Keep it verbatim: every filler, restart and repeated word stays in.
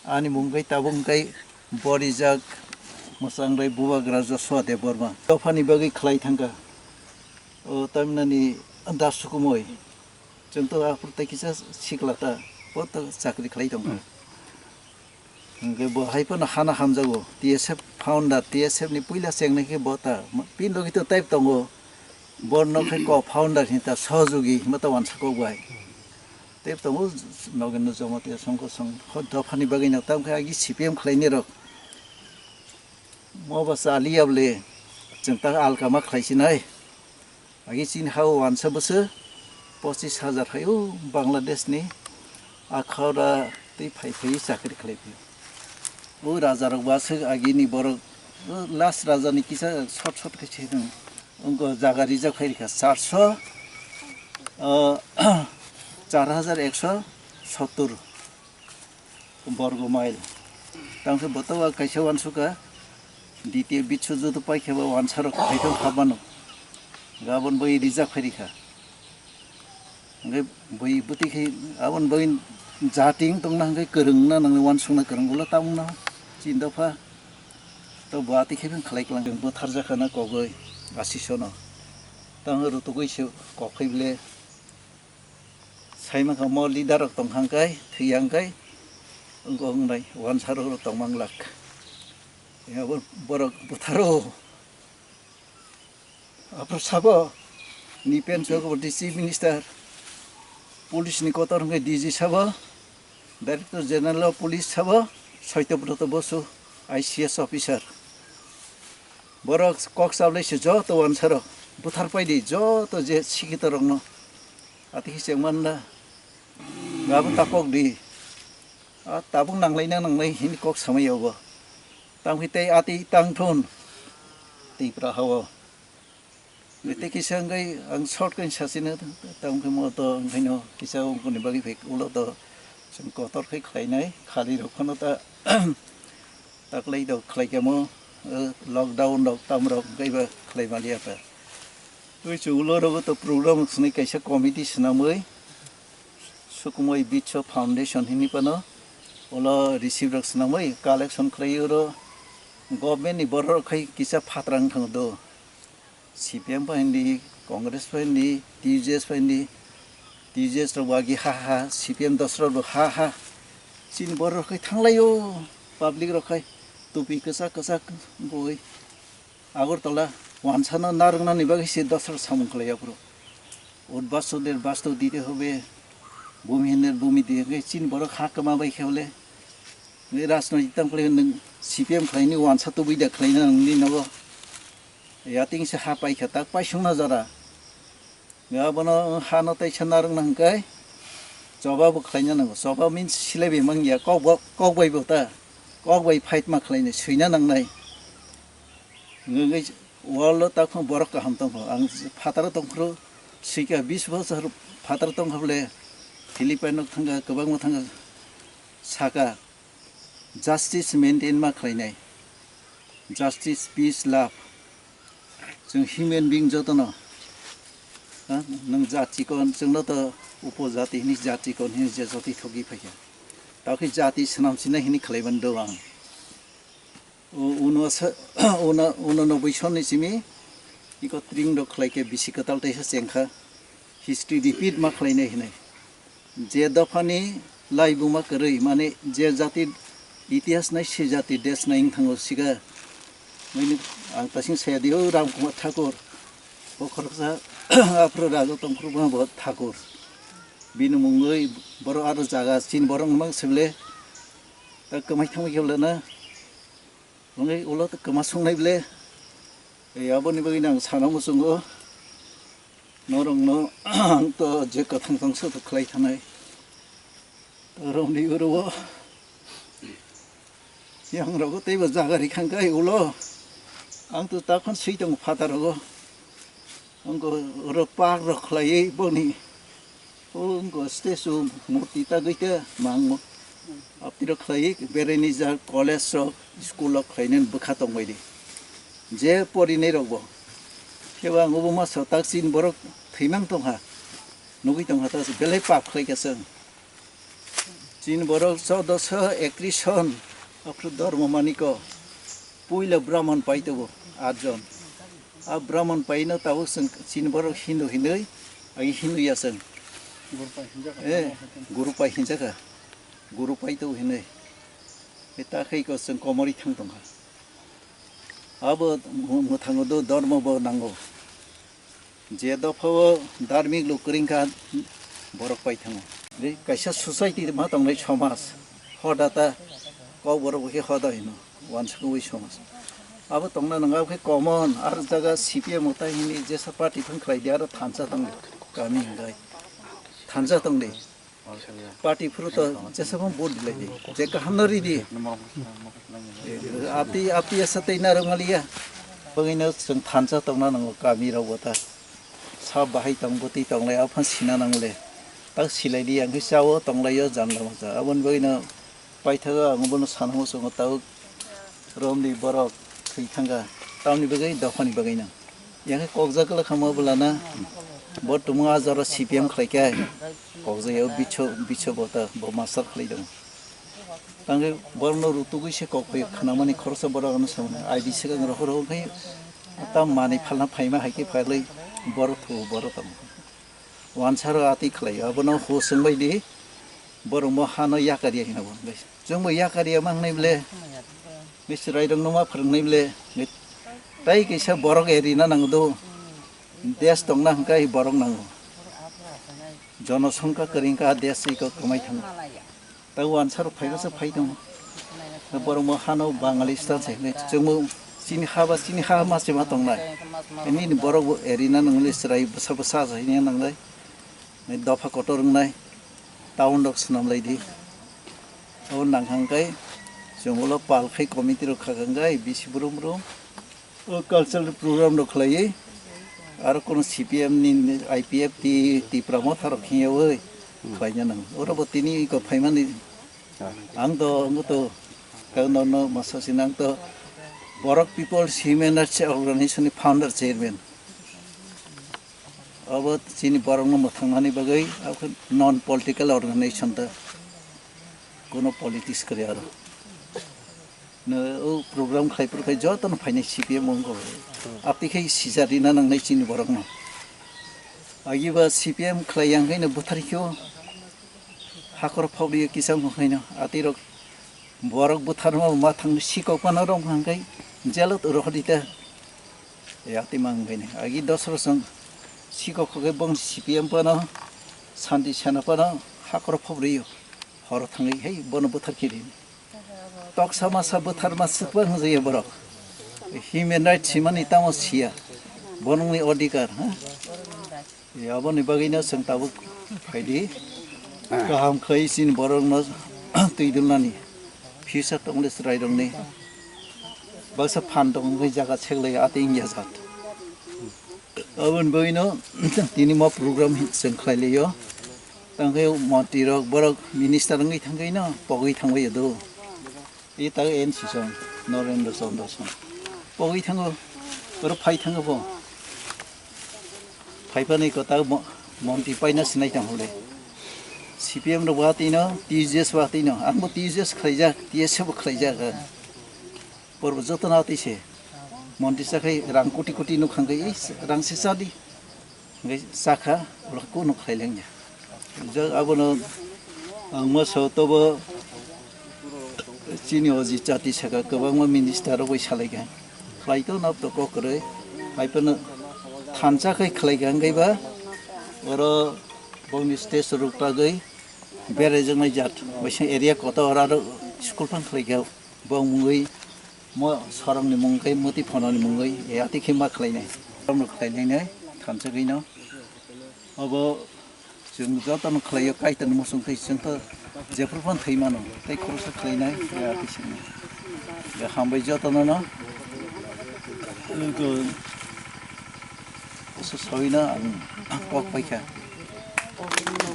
Ani mung khe tabuk khe borijak mwchangrai Bubagra Joshua Debbarma. Dophani bagwi khlai thangkha. O tamnani Das Sukumoi. Chwng to aphuru tei kisa sikla ta. Bo to chakri khlai tongkha. Hmm. Hwnkhe bo hai phano hana hamjago. T S F founder, T S F ni puila chengnai khe bo ta. Pin logi to type tongo. Borno khe co-founder hinta sohojogwi hinma ta wansa kok bai. Tei tongo Nogendra Jamatia songkho song, ho dophani bagwi no tam khe agi C P M khlainai rok. Mo ba chaliya bole chwng ta alkama khlaisinai. Agi chini hao wansa bwswk pochis hajar hai o Bangladesh ni akhora tei phai phai chakri khlai phi. O raja rok ba swk agini borok, o last raja ni kisa short short khe se nwng. Wngkha jaga rijak phai rikha charso, o, char hajar ekso sottor borgo mile. Tang khe boto o kaisa wansukha, D T F bitsu jutu paikhe bo wansa rok khaithok habmano. Gabon bai rijak phai rikha. Hwnkhe bui bwtwi khe aboni bagwi jati wng tongna hwnkhe kwrwngna nangni wansukna kwrwng ulo tabukno chini dopha to bo atwi khe phano khlai klang bwtharjakha na kogwi asisono tamo rwtugwi se kok phai bwle saimankha mo leader rok tongkha hwnkhe thwiya hwnkhe wngkok wngnai wansa rok tongmanglak abo borok bwtharo. Aphuru sabo, Nipen Chakraborty Chief Minister, Police ni kotor hwnkhe D G sabo, Director General of Police sabo, Saitya Brata Basu, I C S officer. Borok kok chablai se joto wansaro, buthar paidi joto je sikhitorokno. Ati khe chengmanna, gabo tapok di. A tabuk nanglaina nangnai hini kok samai obo. Tang khe tei ati tang thun Tipra hao. Tei kisa wngwi ang short khe sasino tang khe mo to wngkhaino kisa wngkuni bagwi phai ulo to chwng kotor khe khlainai khali rok phano ta taklai do khlai khe mo, eh, lockdown rok tam rok wngkaiba khlai maliya ta. Twi chwng ulo rogo to program swnwi kaisa committee swnamwi Sukumoi Bitso Foundation hini phano ulo receive rok swnamwi collection khlai oro government ni borok rok khai kisa phatrang thang do. C P M pha hindi, Congress pha hindi, T J S pha hindi, T J S rok bo agi ha ha, C P M dosra rok bo ha ha. Chini borok rok khai thanglai o, public rok khai tupi kwchak kwchak goi. Agartala wansano narwknani bagwi se dosra samung khlai aphuru. Udbasto der basto dite hobe, bhumi hiner bhumi dite hobe, chini borok ha kwma bai khe bole. Rajnoitik tang khlai nwng C P M khlaini wansa tubui da khlaina nungni nogo. Yating se ha paikha tak paisungna jora. Abono hano teisa narwkna hwnkhe choba bo khlaina nango. Choba means silaibai mangya, kok bo, kok bai bo ta, kok bai fight ma khlainai, swina nangnai. Hwnkhe world o takhung borok kaham tongkho. Ang phataro tongphuru swikha, bis bosor phataro tongkha bole, Philippine rok thangkha, kwbangma thangkha, saka. Justice maintain ma khlainai. Justice, peace, love. Chwng human being jotono. Ha? Nwng jat chikon, chwngno to upojati hini jat chikon hini je jati thogwi phaikha. Takhe jati swnam sinai hini khlaiban do ang. O, uno sa-, uno, uno noboi sonni simi iko tring rok khlaikhe bisi kwtal teisa chengkha. History repeat ma khlainai hinwi. Je dophani laibuma kwrwi, mane je jati itihas nai, se jati desh nai wng thango siga. Mane ang tasing saya di, o Ram Kumar Thakur, bo khoroksa aphuru raja tongphuru bo Thakur. Bini mungwi borok aro jaga chini borok mang sibole ta kwmai thangwi khe bole na. Wngwi ulo kwma sungnai ble, e, aboni bagwi ang sana muchungo, norokno ang to je kwthang tongsa to khlai thanai. Romni uro o, yang rogo teibo jaga rikhang kai ulo, ang to takhon sui tongo phataro go. Wngkha oro park rok khlaiwi boni. O wngkha statue murti tagwi khe mangmo. Aptwi rok khlaiwi beraini jak college rok school rok khlainani bwkha tongbaidi. Je porinai rokbo. Khe bo ang obo masa tak chini borok thwimang tongkha. Nugwi tongkha ta belai pap khlaikha chwng. Chini borok chaudoso ekri son, aphuru dormo maniko, puila Brahman pai tongo, atjon. A Brahman paino tabuk chwng chini borok Hindu hinwi, agi Hindu ya chwng. Eh, guru pai hinjaka, guru pai tongo hinwi. E ta khe iko chwng komori thang tongkha. Abo mwthango do dormo bo nango. Je dophao dharmik luk kwrwngkha borok pai thango. Kaisa society ma tongnai somaj, hodata kok borok bo khe hoda hino, wansukwi somaj. Abo tongna nangkha khe common, ar jaga C P M mwtai hini jesa party phang khlai di, aro thansa tongdi, kami hwnkhai thansa tongdi. Party phuru to jesabang vote dilai di, je kaham no ridi. Ati, ati asa tei narwk maliya. Bagwino chwng thansa tongna nango kami rok bo ta. Sa bahai tong bwtwi tonglai aphang sina nangle. Tak silai di ang khe chao tonglaio janla masa. Aboni bagwino paithago ang bono sana muchungo tabuk romni borok thwi thangkha. Tamni bagwi dophani bagwino. Yang khe kokjak kwlwkha mo bwlana. Bo tumung a jora C P M khlai khe kokjak yao bicho, bicho bo ta bo master khlai dong. Tangwi borokno rutugwi se kok bai khwnamani khoroksa borok ano samani I D swkang rohor rohor khai ta manwi phalna phaima hai khe phalwi borok thu borok tamo. Wansaro ati khlai abono hu swngbai di borok mo hano yakar ya hino bo. Chwngbo yakar ya mangnai ble. Mistrai rok no ma phwrwngnai ble. Tai kaisa borok eri na nang do. Des tongna hwnkha borok nango. Jonosongkha kwrwngkha des iko kwmai thango. Tei wansarok phaikha se phai tongo. Borok mo hano Bangalistan se hinwi chwngmo chini ha ba chini ha ma se ma tongnai. Nini borok bo eri na nangli chwrai bwsa bwsa sa hinwi nangnai. Dopha kotor wngnai. Town rok swnam lai di. Abo nang hang kai chwng ulo pal khai committee rok kha hang kai bisi brum brum. O cultural program rok khlaiwi, aro kono C P M ni, I P F T, Tipra Motha rok hiyawi khlaina nango. Oro bo tini iko phaimani, ang to, ang to, kang no, no, masa sinang to, Borok People's Human Rights Organization ni founder chairman. Abo chini borok no mwthangmani bagwi, abo khe non political organization ta, kono politics kwrwi aro. No, o program khai phuru khai joto no phainai C P M wngkha. Abtwi khai sijak rina nangnai chini borok no. Agi ba C P M khlai yang khai no bwthar khe o hakor phok rio kisa wng khai no. Atwi rok borok bwthar ma ma thang sikok phano rok hang khai jelo rw di ta. Ya twi ma wng khai no. Agi dosra song sikok khai bong C P M phano santi sana phano hakor phok rio. Horo thangwi hai bono bwthar khe rini. Toksa masa bwthar ma swkbang hwnjaya borok. Human rights himani tamo siya. Borokni odhikar, ha? E, aboni bagwino chwng tabuk phaidi. Kaham khai chini borokno twi dulnani. Future tongde chwrairokni. Baksa phan tongwi jaga seklai atwi wngya jat. Aboni bagwino tini mo program chwng khlai laio. Tangkhe montri rok borok minister wngwi thangkhe no pogwi thangbai do. I ta N C song, Narendra Chandra song. Pogwi thango, oro phai thango bo. Phai phani ko ta mo-, montri paina sinai tang hole. C P M rok ba tino, T J S ba tino, ang bo T J S khlaijak, T S F bo khlaijak. Borok joto no atwi se. Montri chakhai rang koti koti nuk hangkhe, "Ei, rang se cha di." Hingke chakha, ulo kunu khlai lengya. Jok abono ang moso tobo chini oji chati saka kwbangma minister rok bai salaikha. Khlai to nab to kok kwrwi. Hai phano thansa khai khlaikha hingke ba oro bongni stage rok tagwi berai jaknai jat. Waisa area kotor aro school phang khlaikha. Bong mungwi mo sorongni mung khe mwtwi phononi mungwi, e, atwi khe ma khlainai. Borokno khlainainai thansa gwi no. Obo chwng jotono khlaio, Kaitorni muchung twi chwng to jephru phano thwi mano, tei khoroksa khlainai, e, atwi simi. E, hambai jotono no. Ego, oso sawino ang kok paikha.